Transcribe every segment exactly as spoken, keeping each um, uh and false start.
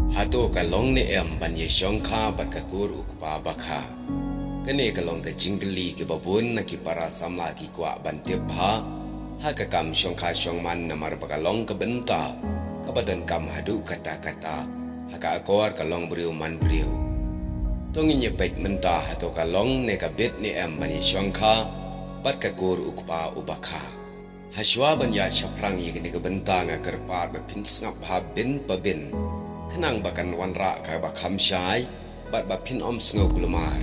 Hato ka long ne em ban ïa shongkha bad ka kur u kpa bakha? Kane ka long ka jingkylli kaba bun na ki para samla ki kwah ban tip bha ha ka kam shongkha shongman, namar ba ka long ka bynta kaba donkam haduh katta katta ha ka akor ka long briew man briew. To ngin ïa peit mynta, hato ka long ne ka bit ne em ban ïa shongkha bad ka kur u kpa u bakha? Hashwa ban ïa shaphrang ïa kane ka bynta, nga kyrpad ba phin sngap bha bin pa bin, khnang ba kan wanrah kaba kham shai bad ba phin ym sngew kulmar.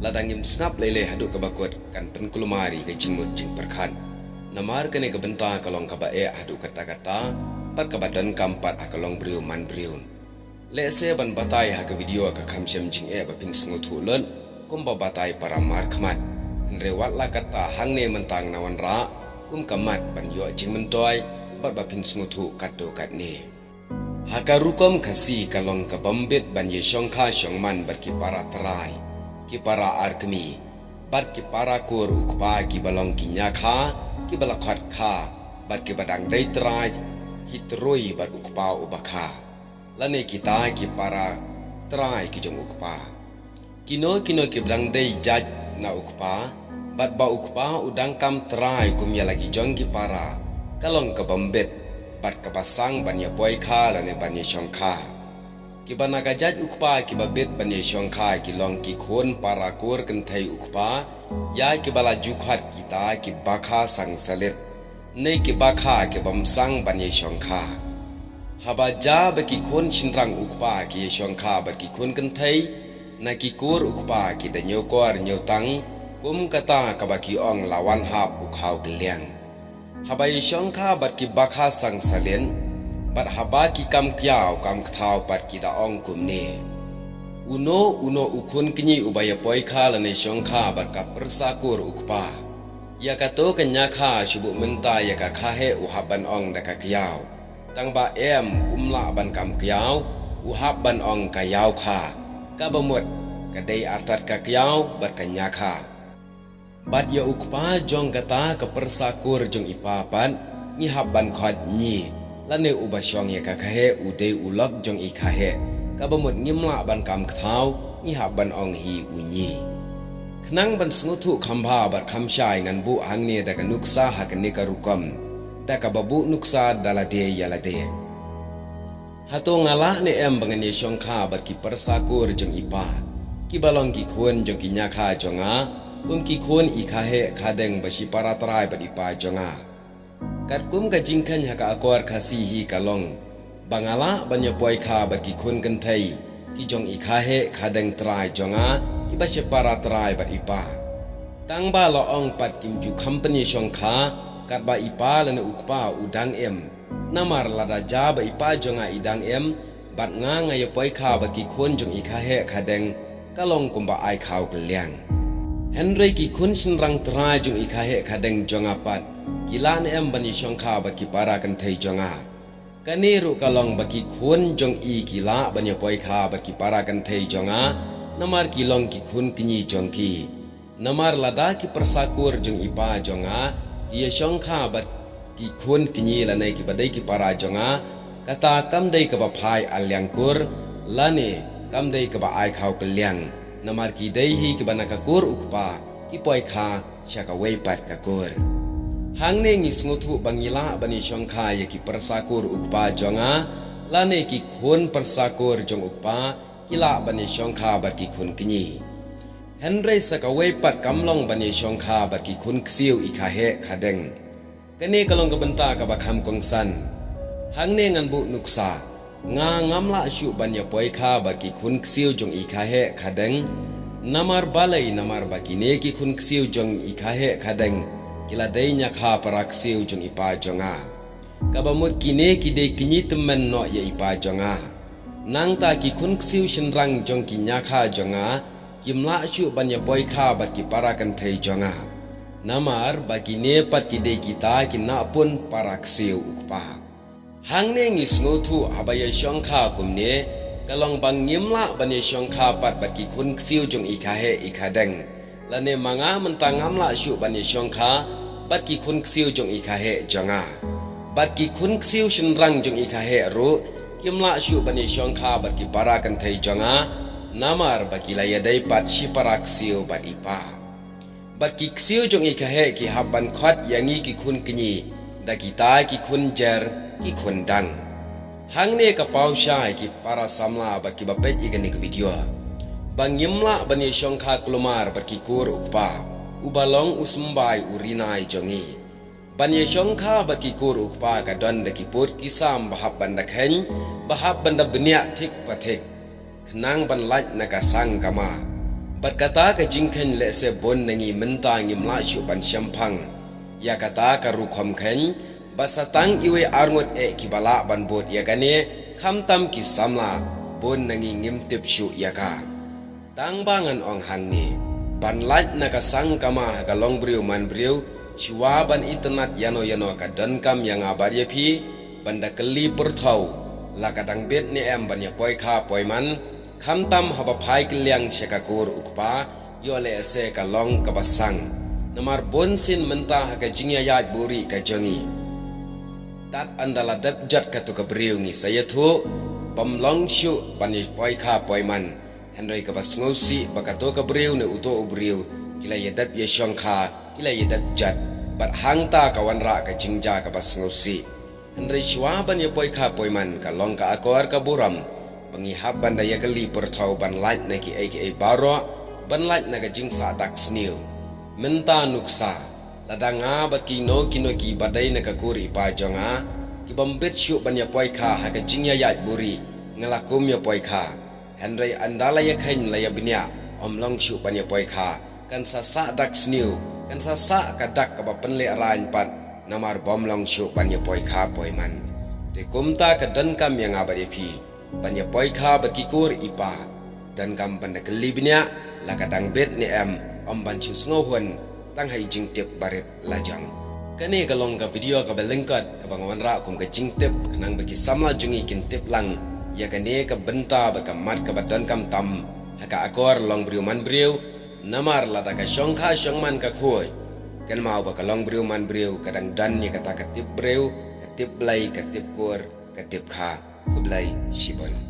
Lada ngim sngap lei lei haduh kaba kut, kan pynkulmar ïa ka jingmut jingpyrkhat. Namar kane ka bynta ka long kaba eh haduh katta katta bad kaba donkam pat ha ka long briew man briew. Lehse ban batai ha ka video ka kham shem jingeh ba phin sngewthuh lut kumba batai para markhmat. Hynrei wat la katta, hangne mynta nga wanrah kum ka mat ban ïoh jingmyntoi bad ba phin sngewthuh katto katne. Ha ka rukom Khasi ka long ka bym bit ban ïa shongkha shongman bad ki para trai, ki para arkmie bad ki para kur u kpa kiba long ki ñiakha, kiba la khot kha bad kiba dang dei trai hi troi bad u kpa u bakha, lane kita ki para trai ki jong u kpa. Kino kino kiba dang dei jait na u kpa bad ba u kpa u dang kam trai kum ïa la ki jong ki para, ka long ka bym bit bad kaba sang ban ïa poi kha lane ban ïa shongkha. Kiba na ka jait u kpa kiba bit ban ïa shongkha ki long ki khun para kur kynthei u kpa, ïa kiba la ju khot kita ki bakha sangsalit ne ki bakha ki bym sang ban ïa shongkha. Haba ja ba ki khun shynrang u kpa ki ïa shongkha bad ki khun kynthei na ki kur u kpa, ki da ñiewkor ñiewtang kum kata kaba ki ong, la wan hap u khaw kylliang. Haba ïa shongkha bad ki bakha sangsalit bad haba ki kam kiaw kam kthaw pat, ki da ong kumne: Uno uno u khun kñi uba ïa poi kha lane shongkha bad ka pyrsa kur u kpa, ïa kato ka ñiakha shu buh mynta ïa ka kha heh u hap ban ong da ka kiaw. Tang ba em, um lah ban kam kiaw, u hap ban ong ka ïaw kha. Kaba mut ka dei artat ka kiaw bad ka ñiakha. Bad ïa u kpa jong kata ka pyrsa kur jong i pa pat ngi hap ban khot ñi, lane uba shong ïa ka kha heh u dei u lok jong i kha heh. Kaba mut ngim lah ban kam kthaw, ngi hap ban ong hi u ñi. Khnang ban sngewthuh kham bha bad kham shai, ngan buh hangne da ka nuksa ha kane ka rukom da kaba buh nuksa da lade ïa lade. Hato nga lah ne em ba ngan ïa shongkha bad ki pyrsa kur jong i pa, kiba long ki khun jong ki ñiakha jong nga, kum ki khun i kha heh kha deng ba shipara trai bad i pa jong nga? Katkum ka jingkheiñ ha ka akor Khasi hi ka long ba nga lah ban ïa poi kha bad ki khun kynthei ki jong i kha heh kha deng trai jong nga, kiba shipara trai bad i pa. Tang ba la ong pat kim ju kham pynïa shongkha katba i pa lane u kpa u dang im. Namar lada ja ba i pa jong nga i dang im bad nga, nga ïa poi kha bad ki khun jong i kha heh kha deng, ka long kumba ai khaw kylliang. Hynrei ki khun shynrang trai jong i kha heh kha deng jong nga pat, ki lah ne em ban ïa shongkha bad ki para kynthei jong nga? Kane ruh ka long ba ki khun jong i ki lah ban ïa poi kha bad ki para kynthei jong nga, namar ki long ki khun kñi jong ki. Namar lada ki pyrsa kur jong i pa jong nga ki ïa shongkha bad ki khun kñi lane kiba dei ki para jong nga, kata kam dei kaba phai aliang kur lane kam dei kaba ai khaw kylliang, namar ki dei hi kiba na ka kur u kpa, ki poi kha sha kawei pat ka kur. Hangne ngi sngewthuh ba ngi lah ban ïa shongkha ïa ki pyrsa kur u kpa jong nga lane ki khun pyrsa kur jong u kpa, ki lah ban ïa shongkha bad ki khun kñi. Hynrei sa kawei pat kam long ban ïa shongkha bad ki khun ksiew i kha heh kha deng. Kane ka long ka bynta kaba kham kongsan. Hangne ngan buh nuksa. Nga ngam lah shuh ban ïa poi kha bad ki khun ksiew jong i kha heh kha deng. Namar balei? Namar ba kine ki khun ksiew jong i kha heh kha deng ki la dei ñiakha para ksiew jong i pa jong nga. Kaba mut kine ki dei kñi tymmen noh ïa i pa jong nga. Nangta ki khun ksiew shynrang jong ki ñiakha jong nga kim lah shuh ban ïa poi kha bad ki para kynthei jong nga. Namar ba kine pat ki dei kita ki nahpun para ksiew u kpa. Hangne ngi sngewthuh haba ïa shongkha kumne, ka long ba ngim lah ban ïa shongkha pat bad ki khun ksiew jong i kha heh i kha deng. Lane ma nga mynta ngam lah shuh ban ïa shongkha bad ki khun ksiew jong i kha heh jong nga. Bad ki khun ksiew shynrang jong i kha heh ruh Kim lah shuh ban ïashongkha bad ki para kynthei jong nga, namar ba ki la ïadei pat shipara ksiew bad i pa. Bad ki ksiew jong i kha heh ki hap ban khot ïa ngi ki khun kñi da kita ki khun jer, ki khun dang. Hangne ka paw shai ki para samla bad kiba peit ïa kane ka video, ba ngim lah ban ïashongkha kulmar bad ki kur u kpa, uba long u symbai u ri-nai jong ngi. Ban ïashongkha bad ki kur u kpa ka don da ki pud ki sam ba hap ban da kheiñ, ba hap ban da bniah thik pa thik, khnang ban lait na ka sang kama. Bad kata ka jingkheiñ lehse bun na ngi mynta ngim lah shuh ban shemphang ïa kata ka rukom kheiñ, ba sa tang iwei arngut eh kiba lah ban bud ïa kane, khamtam ki samla bun na ngi ngim tip shuh ïa ka. Tang ba ngan ong hangne, ban lait na ka sang kama ha ka long briew man briew, shuwa ban itynnad ïano ïano ka donkam ïa nga bad ïa phi ban da kylli pyrthaw, la ka dang bit ne em ban ïa poi kha poi man, khamtam haba phai kylliang sha ka kur u kpa, ïoh lehse ka long kaba sang. Namar bun sien mynta ha ka jingïaid buri ka jong ngi, tat ynda la dep jot kato ka briew ngi sa ïathuh bym long shuh ban ïa poi kha poi man. Hynrei kaba sngewsih ba kato ka briew ne uto u briew ki la ïadep ïashongkha, ki la ïadep jot, bad hangta ka wanrah ka jingjia kaba sngewsih. Hynrei shuwa ban ïa poi kha poi man ka long ka akor ka burom ba ngi hap ban da ïa kylli pyrthaw ban lait na kiei kiei baroh, ban lait na ka jingsah dak sniew. Mynta nuksa, lada nga bad kino kino kiba dei na ka kur i pa jong nga ki bym bit shuh ban ïa poi kha ha ka jingïaid buri, nga la kum ïa poi kha. Hynrei ynda la ïa kheiñ la ïa bniah, ym long shuh ban ïa poi kha, kan sa sah dak sniew, kan sa sah ka dak kaba pynlehrain pat, namar bym long shuh ban ïa poi kha poi man. Te kumta ka donkam ïa nga bad ïa phi ban ïa poi kha bad ki kur i pa, donkam ban da kylli bniah la ka dang bit ne em, ym ban shu sngewhun tang ha i jingtip barit lajong. Kane ka long ka video kaba lyngkot kaba nga wanrah kum ka jingtip, khnang ba ki samla jong ngi kin tip lang ïa kane ka bynta bad ka mat kaba donkam tam ha ka akor long briew man briew. Namar lada ka shongkha shongman ka khuid, kynmaw ba ka long briew man briew ka dang don ïa kata ka tip briew, ka tip Blei, ka tip kur, ka tip kha. Khublei shibun.